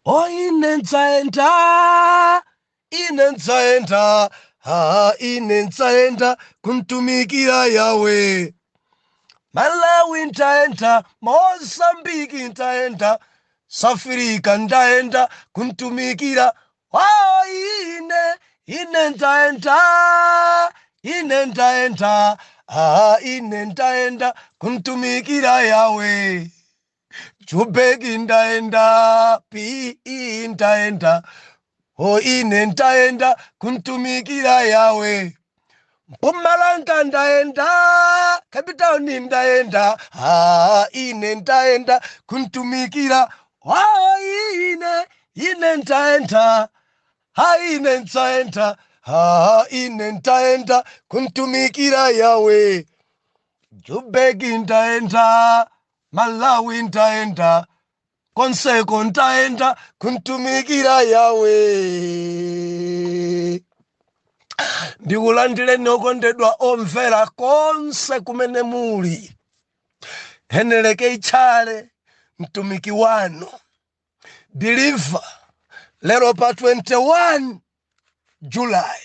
O ine ndzaenda, ine ndzaenda, ha ine ndzaenda kumtumikira Yawe. Malawi ndaenda, Mozambiki ndaenda, South Africa ndaenda kumtumikira. O ine, ine ndaenda, ine ndaenda, ha ine ndaenda kumtumikira Yawe. Joburg ndaenda, PE ndaenda, o ine ndaenda kumtumikira Yawe. Mpumalanga ndaenda, Cape Town ndaenda, ha ine ndaenda kumtumikira. O ine, ine ndaenda, ha ine ndaenda, ha ine ndaenda kumtumikira Yawe. Joburg ndaenda, Malawi ndaenda, konseko ndaenda kumtumikira Yawe. Ndikulandireni okondedwa omvera konse kumene muli. Heneleke Ichale, mtumiki wanu believer, lero pa 21 July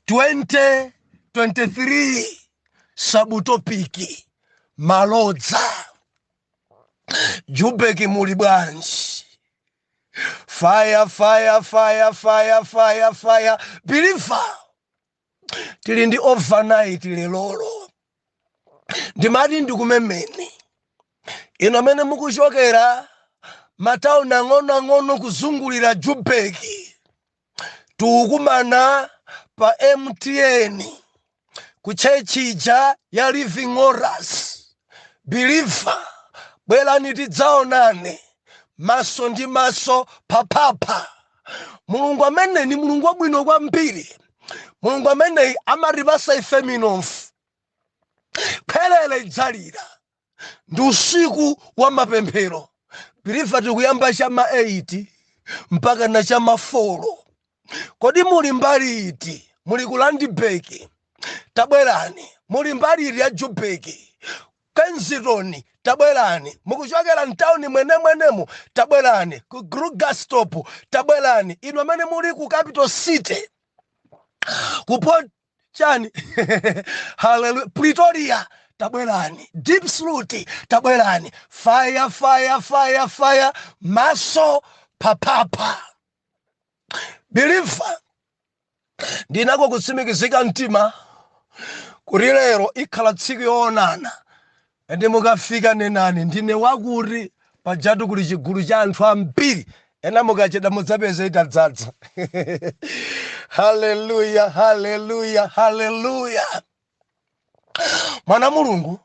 2023, subtopic malodza. Joburg muli bwanji? Fire, fire, fire, fire, fire, fire! Believer, tili ndi overnight lelolo. Ndimati ndikumemeni ino amene mukuchokera matauni ang'onoang'ono kuzungulira Joburg. Tikukumana pa MTN ku church ija ya Living Waters. Believer, bwerani tidzaonane maso ndi maso paphapha. Mulungu amene ni Mulungu wabwino kwambiri. Mulungu ameneyi amatipasa ife minofu. Khwerere idzalira, ndi usiku wa mapemphero. Believer, tikuyamba chama 8 mpaka na chama 4. Kodi muli mbali iti? Muli ku Randburg? Tabwerani. Muli mbali iti ya Joburg? Kensington? Tabwerani. Mukuchokera mtawuni mwenemwenemu? Tabwerani. Ku Krugersdorp? Tabwerani. Inu amene muli ku Capital City, ku Port chani, haleluya, Pretoria, tabwerani. Diepsloot, tabwerani. Fire, fire, fire, fire! Maso paphapha. Believer, ndinako kutsimikizika mtima kuti lero ikhala tsiku yoonana. Ndi mukafika nenani, "Ndine wakuti." Pajatu kuli chigulu cha anthu ambiri ena, mukacheda mudzapeza itadzadza. Haleluya, haleluya, haleluya! Mwana Mulungu,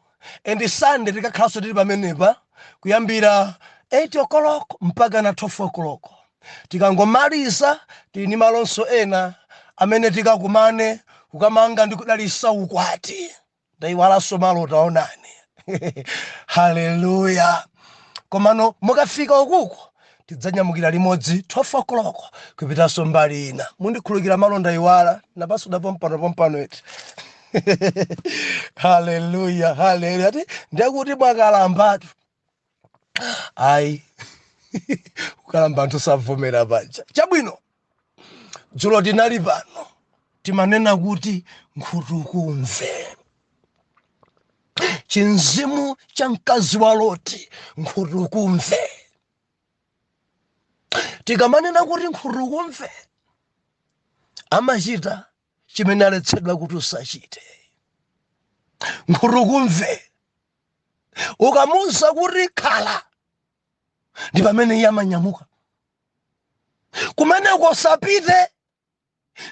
and Sunday tikakhalanso tili pamenepa kuyambira 8 o'clock mpaka na 12 o'clock. Tikangomaliza, tili ndi malonso ena amene tikakumane kukamanga ndi kudalisa ukwati. Ndayiwalanso malo, taonani. Haleluya! Komano mukafika ukuko, tidzanyamukira limodzi 12 o'clock kupitanso mbali ina. Mundikhulukira, malo ndayiwala, napasuda pompano pompano iti. Haleluya, haleluya! Ati ndekuti mwakalambatu. Ayi, kukalamba anthu savomera paja. Chabwino, dzulo tinali pano, timanena kuti nkhutukumve, chinzimu cha mkazi wa Loti, nkhutukumve. Tikamanena kuti nkhutukumve, amachita chimene aletsedwa kuti usachite. Nkhutukumve, ukamuwuza kuti khala, ndi pamene iye amanyamuka. Kumeneko usapite,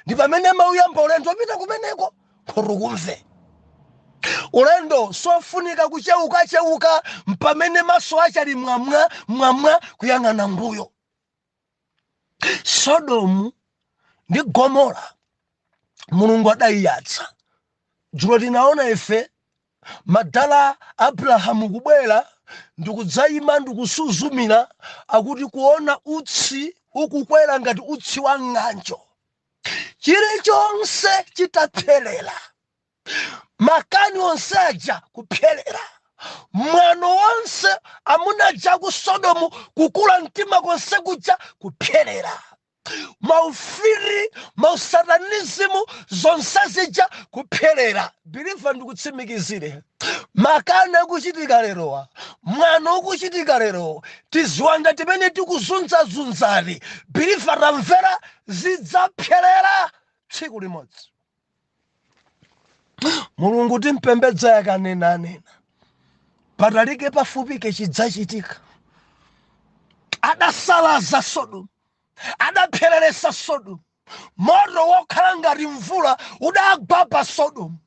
ndi pamene amauyamba ulendo opita kumeneko. Nkhutukumve, ulendo sofunika kucheukacheuka, mpamene maso achali mwamwa mwamwa kuyang'ana mbuyo. Sodomu ndi Gomora Mulungu adayiyatsa. Dzulo tinaona ife madala Abrahamu kubwera ndikudzayima ndikusuzumira, akuti kuona utsi ukukwera ngati utsi wa ng'anjo, chilichonse chitapserera, makani onse aja kupserera. Mwano wonse amuna aja ku Sodomu, kukula mtima konse kuja kupyerera, maufiri, mausatanismu, zonse zija kupyerera. Believer, ndikutsimikizire, makani akuchitika lerowa, mwano ukuchitika lero, tiziwanda timene tikuzunzazunzali, believer, tamvera, zidzapyerera tsiku limodzi. Mulungu timpembedza yakanenanena, patalike pafupike, chidzachitika. Adasalaza Sodomu, adapsereresa Sodomu. Moto wokhala ngati mvula udagwa pa Sodomu.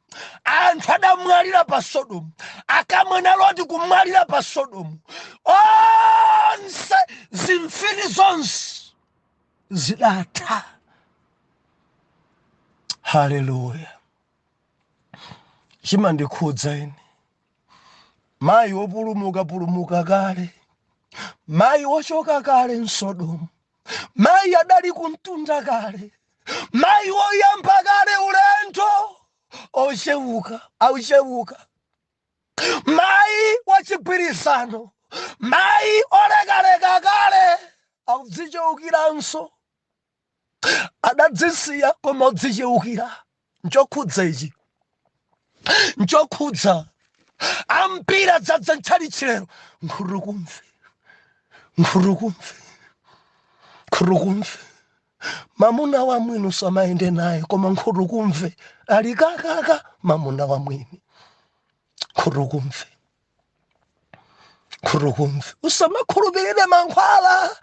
Anthu adamwalira pa Sodomu, akamwene Loti kumwalira pa Sodomu, onse zimfiti zonse zidatha. Haleluya! Chimandikhudza ine, mayi wopulumuka pulumuka kale, mayi wochoka kale mSodomu, mayi adali kumtunda kale, mayi woyamba kale ulendo ochewuka, auchewuka, mayi wachigwirizano, mayi olekaleka kale, akudzichewukiranso. Adadzisiya koma udzichewukira. Nchokhudza ichi, nchokhudza. Ambiri adzadza ntchalitchi lero, nkhurukumve, nkhurukumve, nkhurukumve. Mamuna wa mwini usamayende naye, koma nkhurukumve ali kakaka. Mamuna wa mwini, nkhurukumve, nkhurukumve. Usamakhulupirire mankhwala,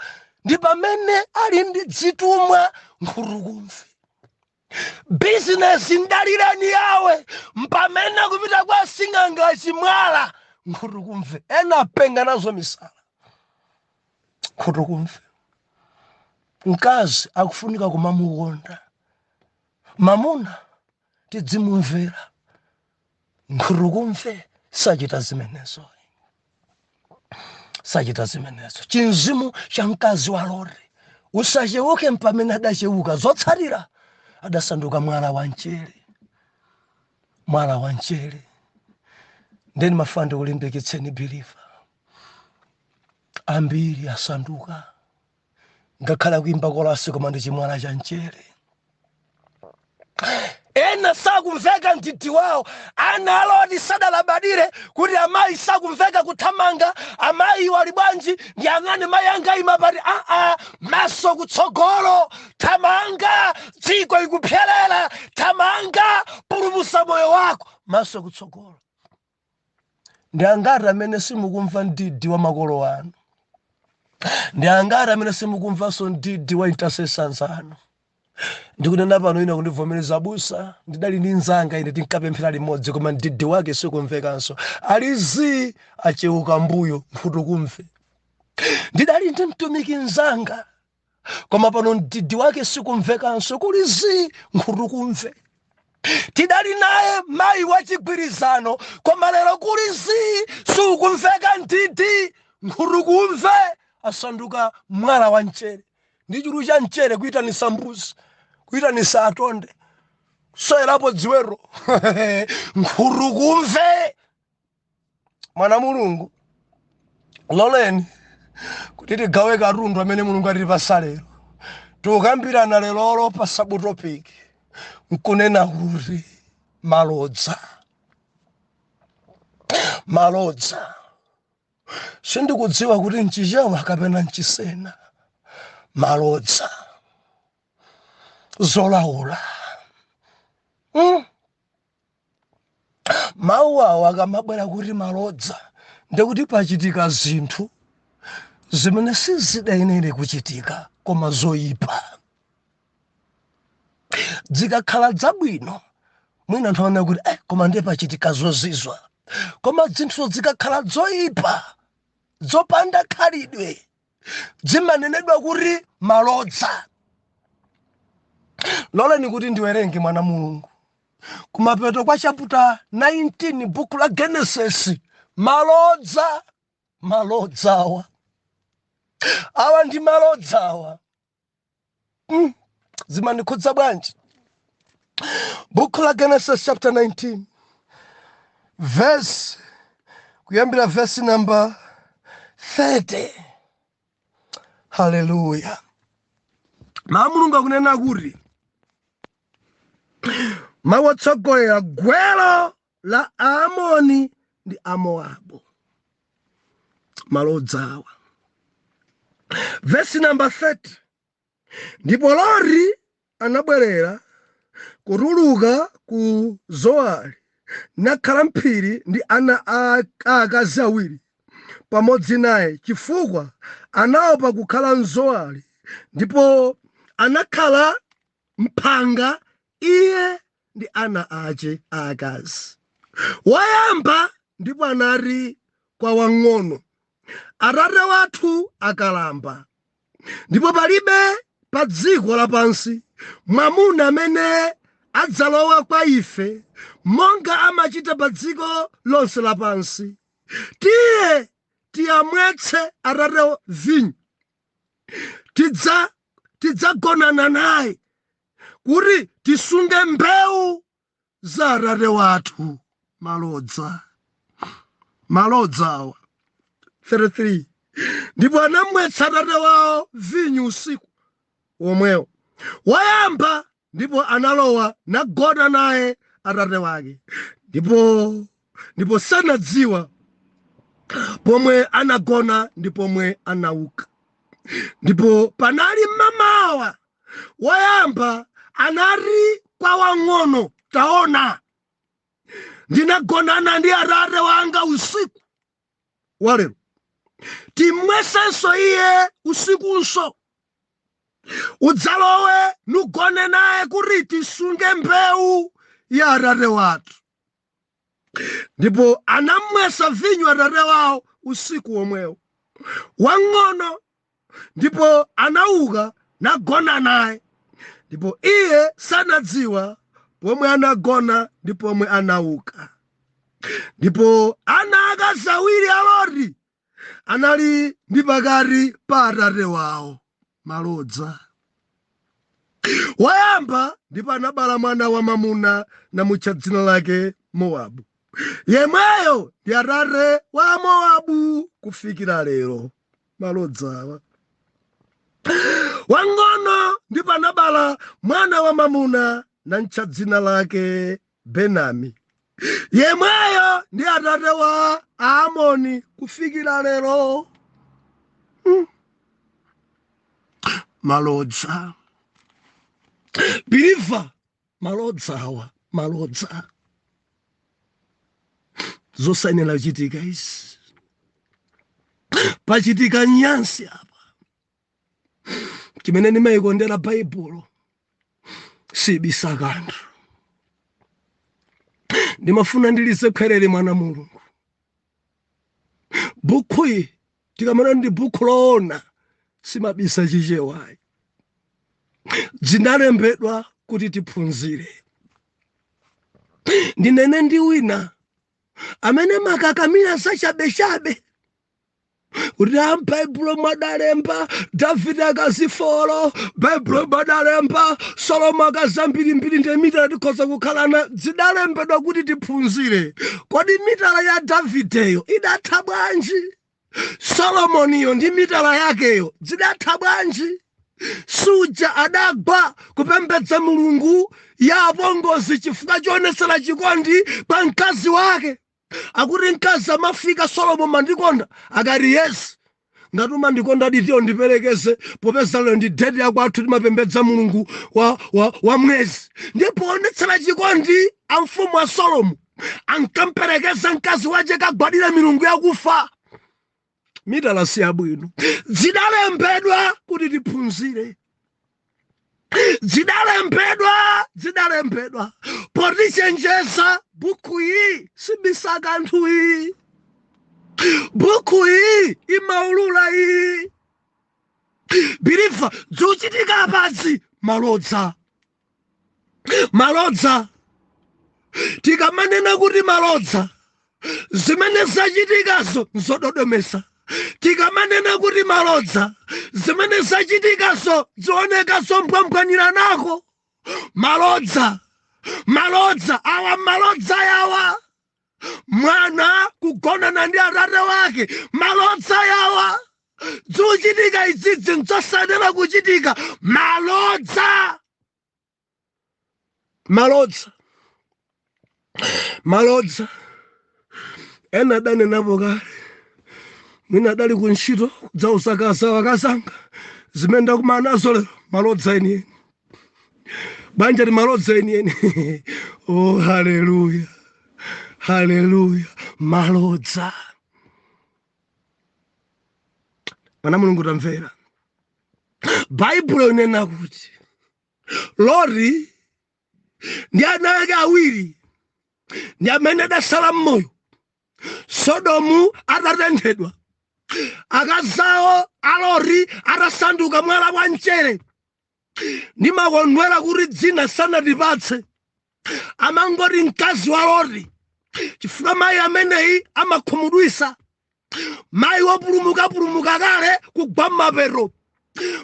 ndi pamene ali ndi dzitumwa. Nkhurukumve. Bizinesi ndalirani yawe, mpamene akupita kwa sing'anga chimwala. Nkhurukumve. Ena apenga nazo misala. Nkhurukumve. Mkazi akufunika kumamukonda mamuna, tidzimumvera. Nkhurukumve sachita zimenezo, sachita zimenezo. Chinzimu cha mkazi wa Loti, usachewuke, mpamene adachewuka. Zotsatira, adasanduka mwala wa mchere, mwala wa mchere. Ndeni mafuna ndikulimbikitseni, believer, ambiri asanduka ngakhale kuimba kolasi, koma ndi chimwala cha mchere. Ena sakumveka mtiti wawo. Ana aloti sadalabadire kuti amayi sakumveka kuthamanga. Amayi wali bwanji? Ndiyang'ane mayi anga imapati. Aa, maso kutsogolo, thamanga, dziko ikupyerera, thamanga, pulumutsa moyo wako, maso kutsogolo. Ndi angati amene simukumva mdidi wa makolo anu? Ndi angati amene simukumvanso mdidi wa intercessors anu? Ndikunena pano, ina kundivomereza, busa, ndidali ndi nzanga ine, tinkapemphera limodzi, koma mdidi wake sikumvekanso, ali zii, achewuka mbuyo. Nkhutukumve. Ndidali ndi mtumiki mzanga, koma pano mdidi wake sikumvekanso, kuli zii, nkhutukumve. Tidali naye mayi wachigwirizano, koma lero kuli zii, siukumveka mdidi. Nkhutukumve. Asanduka mwala wa mchere, ndi chulu cha mchere, kuyitanisa mbuzi, kuyitanisa atonde, kusayerapo dziwero. Nkhutukumve. Mwana Mulungu, loleni kuti tigawe katundu amene Mulungu atipasa lero. Tikukambirana lerolo pa subtopic nkunena kuti malodza. Malodza, sindikudziwa kuti nchichewa kapena nchisena. Malodza, zolaula. Mawu awo akamabwera kuti malodza, ndikuti pachitika zinthu zimene sizidayenere kuchitika, koma zoyipa. Zikakhala zabwino, mwina anthu amanena kuti koma ndiye pachitika zozizwa. Koma zinthuzo zikakhala zoyipa, zopanda khalidwe, zimanenedwa kuti malodza. Loleni kuti ndiwerenge, mwana Mulungu, kumapeto kwa chapter 19, buku la Genesis. Malodza, malodzawa awa ndi malodzawa. Zimandikhudza bwanji? Buku la Genesis chapter 19 verse, Kuyambira verse number 30. Haleluya. Mawu a Mulungu akunena kuti mawu otsogolera gwero la Aamoni ndi Amowabu. Malodzawa. Verse number 30. Ndipo Loti anabwerera kutuluka ku Zowari, nakhala mphiri ndi ana a akazi awiri pamodzi naye, chifukwa anaopa kukhala m'Zowari, ndipo anakhala mphanga iye ndi ana ace aakazi. Woyamba ndipo anati kwa wang'ono, Atate wathu akalamba, ndipo palibe pa dziko lapansi mwamuna amene adzalowa kwa ife monga amachita pa dziko lonse lapansi. Tiye tiyamwetse atate vinyo, tidzagonana naye, kuti tisunge mbewu za atate wathu. Malodza, malodza awa. 33 Ndipo anamwetsa atate wawo vinyo usiku womwewo. Woyamba ndipo analowa nagona naye atate wake, ndipo sanadziwa pomwe anagona ndi pomwe anauka. Ndipo panali mmamawa, woyamba anati kwa wang'ono, Taona, ndinagonana ndi atate wanga usiku walero, timwesenso iye usikunso, udzalowe nugone naye, kuti tisunge mbewu ya atate wathu. Ndipo anamwesa vinyo atate wawo usiku womwewo. Wang'ono ndipo anauka nagona naye, ndipo iye sanadziwa pomwe anagona ndi pomwe anauka. Ndipo ana akazi awiri a Loti anali ndi pakati pa atate wawo. Malodza. Woyamba ndipo anabala mwana wa mamuna, namutcha dzina lake Mowabu. Yemweyo ndi atate wa Mowabu kufikira lero. Malodzawa. Wang'ono ndipo anabala mwana wa mamuna, namutcha dzina lake Benami. Yemweyo ndi atate wa Aamoni kufikira lero. Malodza. Believer, malodza awa, malodza. Zosayenera kuchitika izi. Pachitika nyansi apa. Chimene ndimayikondera Baibulo, sibisa kanthu. Ndimafuna ndilize khwerere, mwana Mulungu. Bukhu iyi tikamana ndi bukhu loona, simabisa chichewayi. Zinalembedwa kuti tiphunzire. Ndinene ndi wina amene makakamira zachabechabe kuti a Baibulo mwadalemba Davide akazifolo, Baibulo mwadalemba Solomo akazambirimbiri, ndi mitala tikhoza kukhalana. Zidalembedwa kuti tiphunzire. Kodi mitala ya Davideyo idatha bwanji? Solomoniyo ndi mitala yakeyo zidatha bwanji? Suja adagwa kupembedza mulungu ya apongozi chifukwa chionesera chikondi pa mkazi wake? Akuti mkazi amafika, "Solomo, mandikonda?" Akati, "Yes." "Ngati umandikonda, ditiyo ndiperekeze, popeza lero ndi date yakwathu, timapembedza mulungu wa mwezi." Ndipo onetsera chikondi a mfumu a Solomo ankamperekeza mkazi wache kagwadira milungu yakufa. Mitala si yabwino. Zidalembedwa kuti tiphunzire. Zidalembedwa, zidalembedwa potichenjeza. Buku iyi sibisa kanthu iyi. Buku iyi imaulula iyi. Believer, zikuchitika apazi malodza, malodza. Tikamanena kuti malodza, zimene zachitikazo nzododomesa. Tikamanena kuti malodza, zimene zachitikazo zioneka zombwambwanira nako. Malodza, malodza awa, malodza yawa. Mwana kugonana ndi atate wake, malodza yawa. Zikuchitika idzidzi nzosayenera kuchitika, malodza, malodza, malodza. Ena adanenapo kale, mwina adali ku ntchito kudzauza akazawo, akazanga, zimene ndakumana nazo lero, malodza enieni. Banja ndi malodza enieni. Oh, haleluya, haleluya, malodza. Mwana Mulungu, tamvera, Baibulo inena kuti Loti ndi ana ake awiri ndi amene adasala mmoyo Sodomu atatenthedwa, akazawo a Loti atasanduka mwala wa mchere. Ndimakondwera kuti dzina sanatipatse, amangoti mkazi wa Loti, chifukwa mayi ameneyi amakhumudwisa. Mayi wopulumuka pulumuka kale kugwa mmapeto,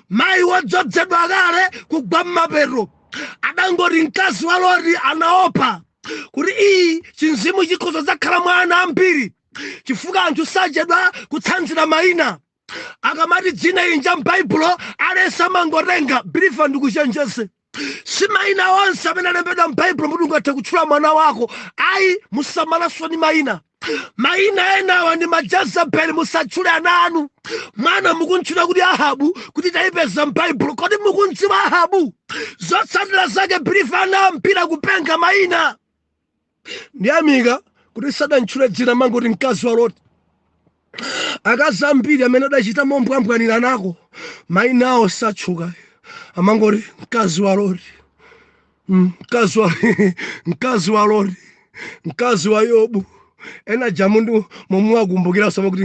mayi wodzozedwa kale kugwa mmapeto, adangoti mkazi wa Loti. Anaopa kuti iyi chinzimu chikhoza zakhala mwa ana ambiri, chifukwa anthu sachedwa kutsanzira mayina. Akamati dzina inja m'Baibulo, alesa amangotenga. Believer, ndikuchenjeze, si mayina onse amene alembedwa m'Baibulo muti ungathe kutchula mwana wako, ayi. Musamalaswa ni mayina. Mayina enawa ndi Majezebeli, musatchule ana anu. Mwana mukuntchula kuti Ahabu kuti tayipeza m'Baibulo, kodi mukundziwa Ahabu? Zotsatira zake, believer, ana ampira kupenga mayina. Ndiyamika kuti sadantchule dzina, mangoti mkazi wa Loti. Akazi ambiri amene adachita mombwambwanira nako, mayina awo satchuka, amangoti mkazi wa Loti, mkazi wa Loti, mkazi wa Yobu. Ena jamundu momwe akumbukira sama kuti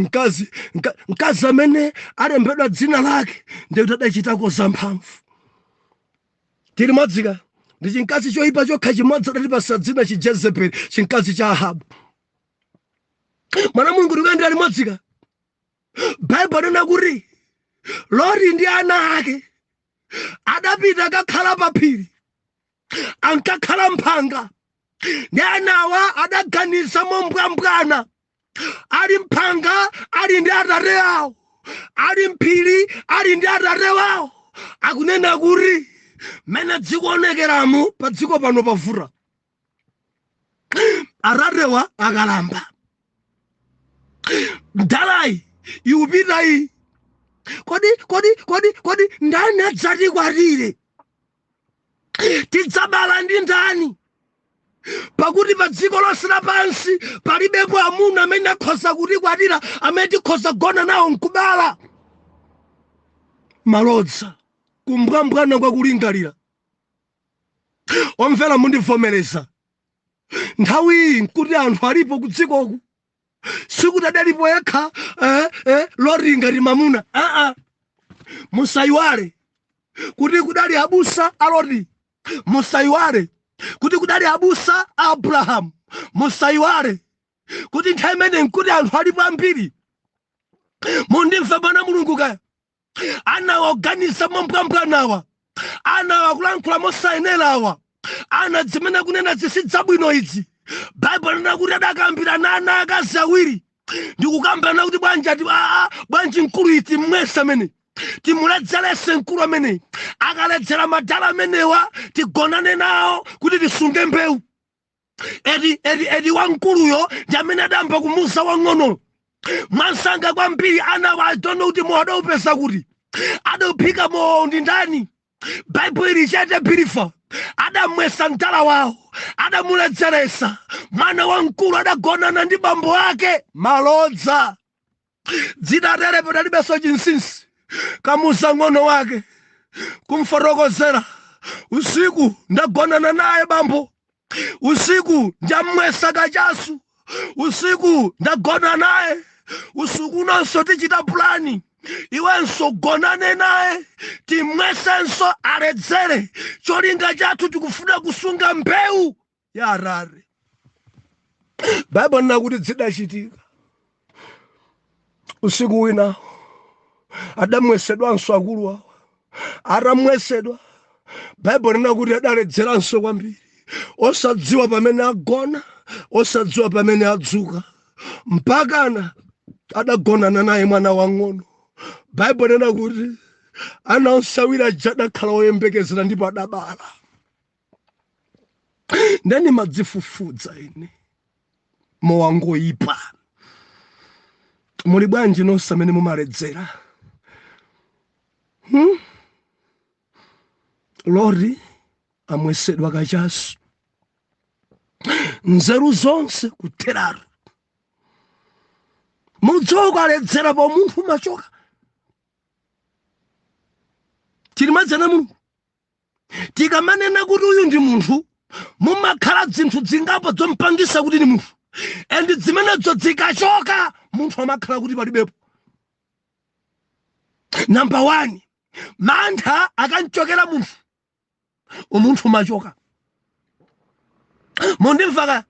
mkazi amene alembedwa dzina lake ndikuti adachitako zamphamvu. Tili modzika ndi chinkazi choyipa chokha chimodzi adatipasa dzina, Chijezebeli, chinkazi cha Ahabu. Mwana Mulungu, tikuyendera limodzika. Baibulo lina kuti Loti ndi ana ake adapita kakhala pa phiri, ankakhala mphanga. Ndi anawa adaganiza mombwambwana, ali mphanga, ali ndi atate awo, ali mphiri, ali ndi atate wawo, akunena kuti mene dzikuonekeramu pa dziko pano pavuta, atatewa akalamba, ndalayi ikupita iyi, kodi ndani adzatikwatire? Tidzabala ndi ndani? Pakuti pa dziko lonse lapansi palibepo amuna amene akhoza kutikwatira, amene tikhoza kugona nawo nkubala. Malodza, kumbwambwana kwakulingalira. Omvera, mundivomereza, nthawi iyi nkuti anthu alipo ku dzikoku, sikuti adalipo yekha Loti ngati mamuna. Aa, musayiwale kuti kudali abusa a Loti, musayiwale kuti kudali abusa a Abrahamu, musayiwale kuti nthawi imene nkuti anthu alipo ambiri. Mundimve, mwana Mulungu, kaya anawaganiza mombwambwanawa, ana akulankhula mosayenerawa, ana zimene kunena zisidzabwino idzi. Baibulo lina kuti adakambirana ana akazi awiri ndikukambirana kuti bwanji ati aa, bwanji mkulu iti mmwesa amene timuledzerese, mkulu amene akaledzera madala amenewa tigonane nawo kuti tisunge mbewu. Eti wamkuluyo ndi amene adamba kumuza wang'ono mwansanga kwambiri. Ana, I don't know kuti mowa adaupeza kuti, adauphika mowa ndi ndani. Baibulo ili chete. Believer, adamwesa mdala wawo, adamuledzeresa. Mwana wamkulu adagonana ndi bambo ake. Malodza. Dzidatere padalibenso chinsinsi, kamuza ng'ono wake kumfotokozera, usiku ndagonana naye bambo, usiku ndamwesa kachasu, usiku ndagona naye, usiku unonso tichita pulani, iwenso gonane naye, timwesenso aledzere. Cholinga chathu tikufuna kusunga mbewu ya arare. Baibulo lina kuti zidachitika usiku wina, adamwesedwanso akulu awa. Atamwesedwa, Baibulo lina kuti adaledzeranso kwambiri, osadziwa pamene agona. Osadziwa pamene adzuka, mpakana adagonana naye mwana wang'ono. Baibulo linena kuti ana onse awiri aja adakhala oyembekezera ndipo adabala. Nde ndimadzifufudza ine, mowa ngoyipa. Muli bwanji nonse amene mumaledzera? Loti amwesedwa kachasu, nzeru zonse kutheratu. Mudziwa ukaledzera pa umunthu umachoka. Tili limodzi ana Mulungu. Tikamanena kuti uyu ndi munthu, mumakhala zinthu zingapo zompangisa kuti ndi munthu, and zimenezo zikachoka munthu amakhala kuti palibepo. Namba 1, mantha akamchokera munthu, umunthu umachoka. Mundimva ka?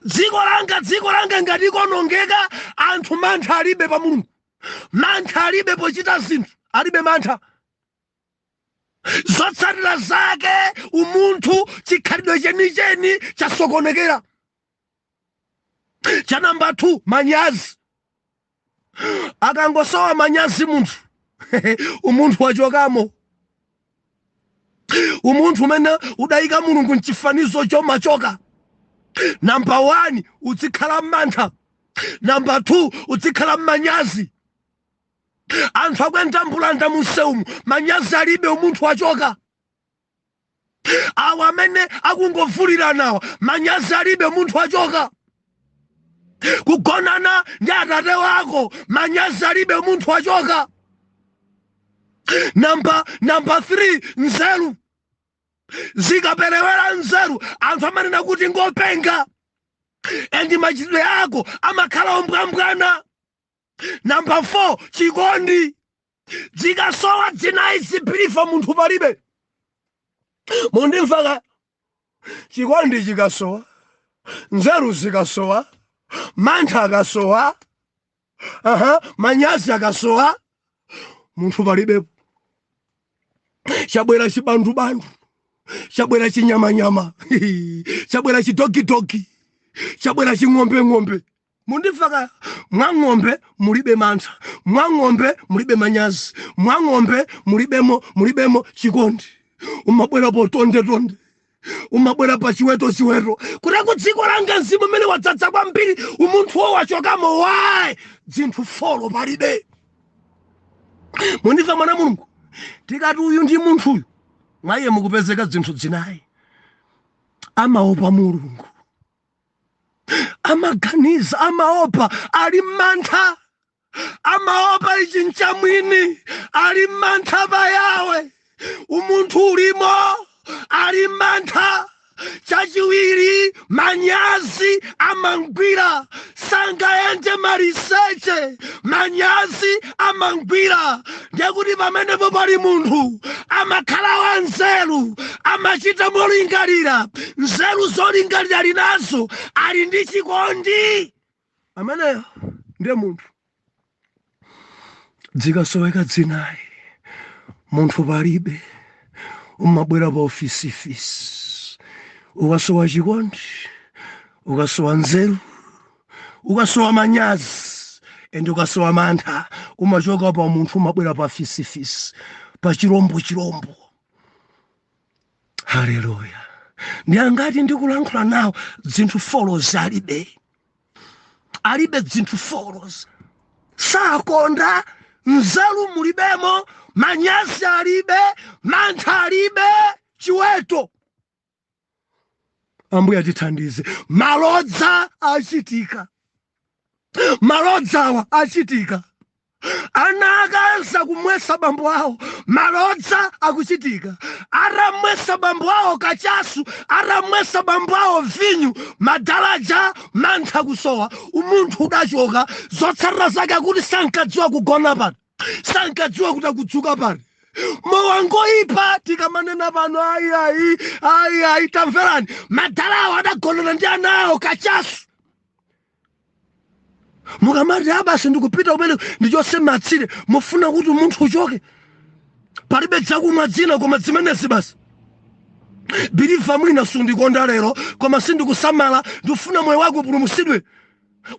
Dziko langa, dziko langa ngati ikuonongeka, anthu mantha alibe pa Mulungu, mantha alibe pochita zinthu, alibe mantha. Zotsatira zake umunthu, chikhalidwe chenicheni chasokonekera. Cha namba 2, manyazi. Akangosowa manyazi munthu, umunthu wachokamo. Umunthu umene udayika Mulungu mchifanizo chomachoka. Namba 1, uzikhala mmantha. Namba 2, uzikhala mmanyazi. Anthu akuyenda mbulanda munsewumu, manyazi alibe, umunthu wachoka. Awa amene akungovuliranawa, manyazi alibe, umunthu wachoka. Kugonana ndi atate wako, manyazi alibe, umunthu wachoka. Namba 3, nzeru. Zikaperewera nzeru, anthu amanena kuti ngopenga, and machitidwe ako amakhala ombwambwana. Namba 4, chikondi. Zikasowa zinayi zipirifa, munthu palibe. Mundimva ka? Chikondi chikasowa, nzeru zikasowa, mantha akasowa, manyazi akasowa, munthu palibepo. Chabwera chibandubandu, chabwera chinyamanyama, chabwera chidogidogi, chabwera ching'ombeng'ombe. Mundimva ka? Mwa ng'ombe mulibe mantha, mwa ng'ombe mulibe manyazi, mwa ng'ombe mulibemo chikondi. Umabwera po tonde tonde, umabwera pa chiweto chiweto. Kuti ku dziko langa mzimu umene wadzadza kwambiri, umunthu wo wachokamo. Why? Zinthu 4 palibe. Mundimva mwana Mulungu? Tikati uyu ndi munthuyu, mwa iye mukupezeka zinthu zinayi. Amaopa Mulungu, amaganiza, amaopa, ali mantha, amaopa ichi nchamwini, ali mantha pa Yawe, umunthu ulimo, ali mantha. Chachiwiri, manyazi amangwira, sangaende maliseche, manyazi amangwira. Ndekuti pamenepo pali munthu amakhala wanzeru, amachita molingalira, nzeru zolingalira ali nazo, ali ndi chikondi. Ameneyo ndiye munthu. Zikasoweka zinayi, munthu palibe. Umabwera pa ofisifisi. Ukasowa chikondi, ukasowa nzeru, ukasowa manyazi, and ukasowa mantha, umachoka pa munthu, umabwera pa fisifisi, pa chirombo chirombo. Haleluya! Ndi angati ndikulankhula nawo zinthu 4 alibe? Alibe zinthu 4. Sakonda, nzeru mulibemo, manyazi alibe, mantha alibe, chiweto. Ambuye atithandize. Malodza achitika, malodzawa achitika. Ana akaza kumwesa bambo awo, malodza akuchitika. Atamwesa bambo awo kachasu, atamwesa bambo awo vinyu, madalaja mantha kusowa, umunthu udachoka. Zotsatira zake akuti sankadziwa kugona pano, sankadziwa kuti akudzuka pano. Mowa ngoyipa. Tikamanena pano, ayi ayi ayi ayi, tamverani, madalawo adagonana ndi ana awo kachasu. Mukamati abasi ndikupita kumene ndichose matsire, mufuna kuti munthu uchoke, palibe dzakumwa dzina koma zimenezi basi. Believer, mwina sundikonda lero, koma sindikusamala, ndifuna moyo wako upulumutsidwe,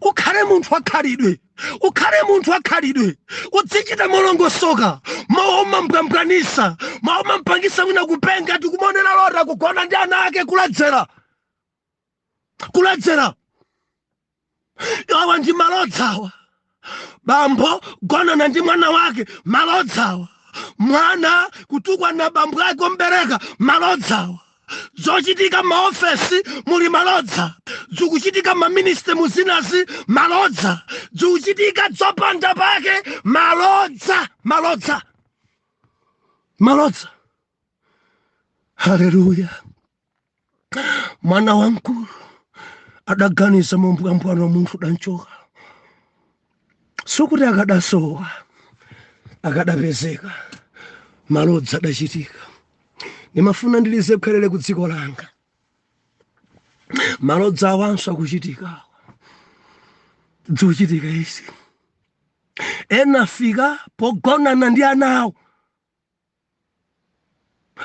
ukhale munthu akhalidwe, ukhale munthu akhalidwe, udzichita molongosoka. Mawu omambwambwanisa, mawu omampangisa wina kupenga. Tikumonera lota kugona ndi ana ake, kuledzera, kuledzera. Awa ndi malodzawa. Bambo gonana ndi mwana wake, malodzawa. Mwana kutukwana bambo ake ombereka, malodzawa. Zochitika maofesi muli malodza, zikuchitika maministry muzinazi, malodza. Zikuchitika zopanda pake, malodza, malodza, malodza. Haleluya! Mwana wamkulu adaganiza mombwambwano, munthu danchoka, sikuti akadasowa, akadapezeka. Malodza adachitika. Ndimafuna ndilize khwerere ku dziko langa. Malodza awanso akuchitika, zikuchitika izi. Ena afika pogonana ndi ana awo.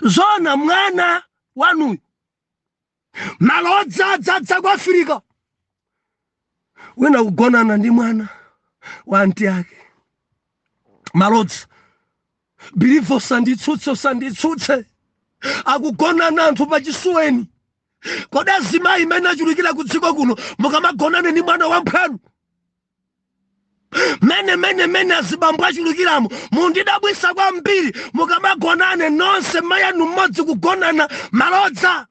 Zona mwana wanuyu, malodza adzadza ku Afirika. Wina kugonana ndi mwana wa auntie ake, malodza. Believer, usanditsutse, usanditsutse. Akugonana anthu pachisuweni. Kodi azimayi imene achulukira ku dziko kuno, mukamagonane ndi mwana wamphwanu? Mene mene mene azibambo achulukiramo, mundidabwisa kwambiri. Mukamagonane nonse, mayi anu mmodzi, kugonana, malodza.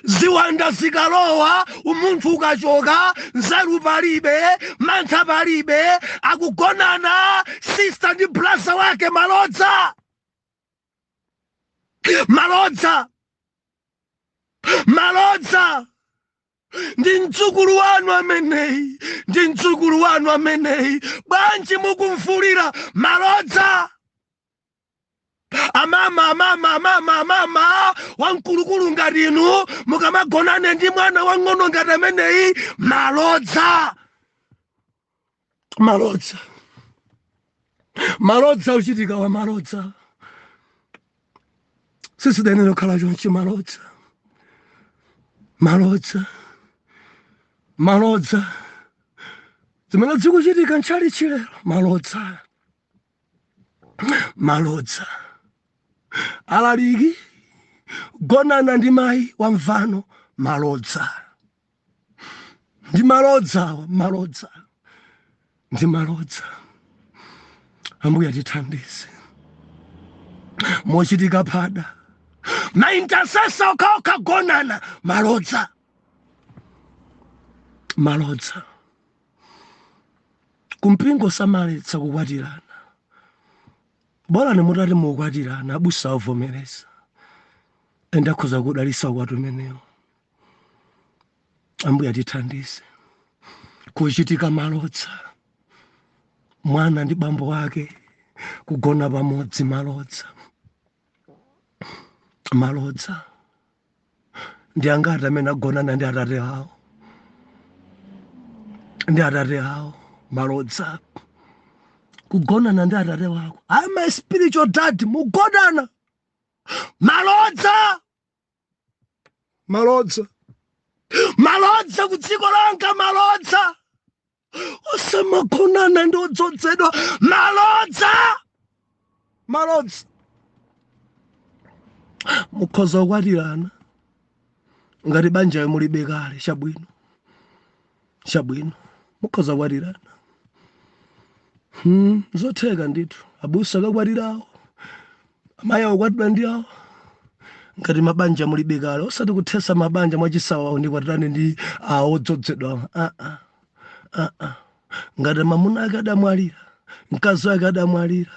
Ziwanda zikalowa, umunthu ukachoka, nzeru palibe, mantha palibe. Akugonana sister ndi brother wake, malodza, malodza, malodza. Ndi mdzukulu wanu ameneyi, ndi mdzukulu wanu ameneyi, bwanji mukumvulira? Malodza. Amama, amama, amama, amama wamkulukulu ngati inu, mukamagonane ndi mwana wang'ono ngati ameneyi, malodza, malodza, malodza. Uchitika wa malodza, sisidenera kukhala chonchi. Malodza, malodza, malodza. Zimene zikuchitika ntchalichi lero, malodza, malodza. Alaliki gonana ndi mayi wamvano, malodza. Ndi malodza, malodza, ndi malodza. Ambuye atithandize. Mochitika phada, maintercessor okhaokha gonana, malodza, malodza. Kumpingo samaletsa kukwatirana, bola mutati mukwatirana, abusa avomereza, ende akhoza kudalisa ukwati umenewo. Ambuye atithandize. Kuchitika malodza, mwana ndi bambo wake kugona pamodzi, malodza, malodza. Ndi angati amene agonana ndi atate awo, ndi atate awo? Malodza. Kugonana ndi atate wako, I'm a spiritual dad, mugonana, malodza, malodza, malodza. Ku dziko langa, malodza. Osamagonana ndi odzozedwa, malodza, malodza. Mukhoza kukwatirana ngati banjayo mulibe kale, chabwino, chabwino, mukhoza kukwatirana. Zotheka ndithu. Abusa akakwatirawo, amayi akukwatidwa ndi awo, ngati mabanja mulibe kale. Osati kuthesa mabanja mwachisawawo, ndikwatirane ndi awo odzozedwa. Ah, ah, ah, ah. Ngati mamuna ake adamwalira, mkazi wake adamwalira,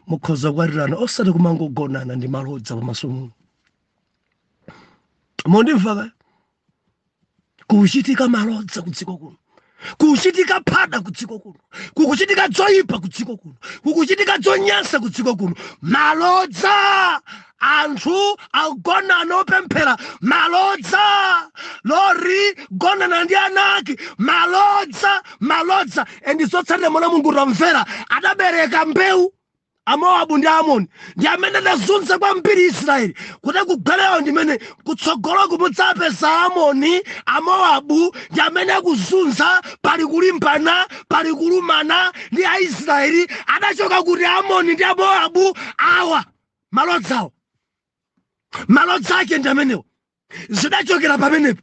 mukhoza kukwatirana, osati kumangogonana. Ndi malodza pamaso muno. Mondimva kaya? Kuchitika malodza ku dziko kuno, kuchitika phada ku dziko kuno, kukuchitika dzoyipa ku dziko kuno, kukuchitika dzonyansa ku dziko kuno, malodza. Anthu agonana opemphera, malodza. Lori gonana ndi anaki, malodza, malodza. And zotsatira, mwana Mulungu tamvera, adabereka mbewu. Amowabu ndi Aamoni ndi amene adazunza kwambiri Israeli. Kuti kugwelewo ndimene kutsogoloku mudzapeza Aamoni, Amowabu ndi amene akuzunza, pali kulimbana, pali kulumana ndi Aisraeli. Adachoka kuti Aamoni ndi Amowabu awa, malodzawo, malodza ake ndi amenewo, zidachokera pamenepo.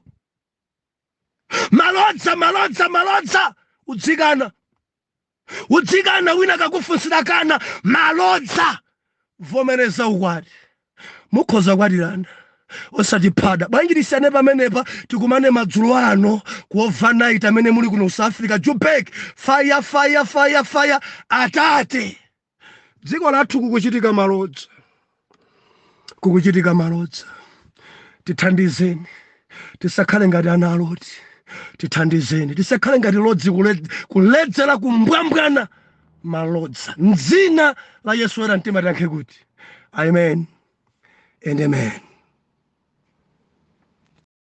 Malodza, malodza, malodza, udzikana, udzikana. Wina kakufunsira kana malodza, vomereza ukwati, mukhoza kwatirana osati phada. Bwanji tisiyane pamenepa? Tikumane madzulo ano ku overnight. Amene muli kuno South Africa, Joburg, fire, fire, fire, fire! Atate, dziko lathu kukuchitika malodza, kukuchitika malodza. Tithandizeni tisakhale ngati ana a Loti. Tithandizeni tisakhale ngati Lodzi, kuledzera, kumbwambwana malodza. Mdzina la Yesu, era mtima tiyankhe kuti amen and amen.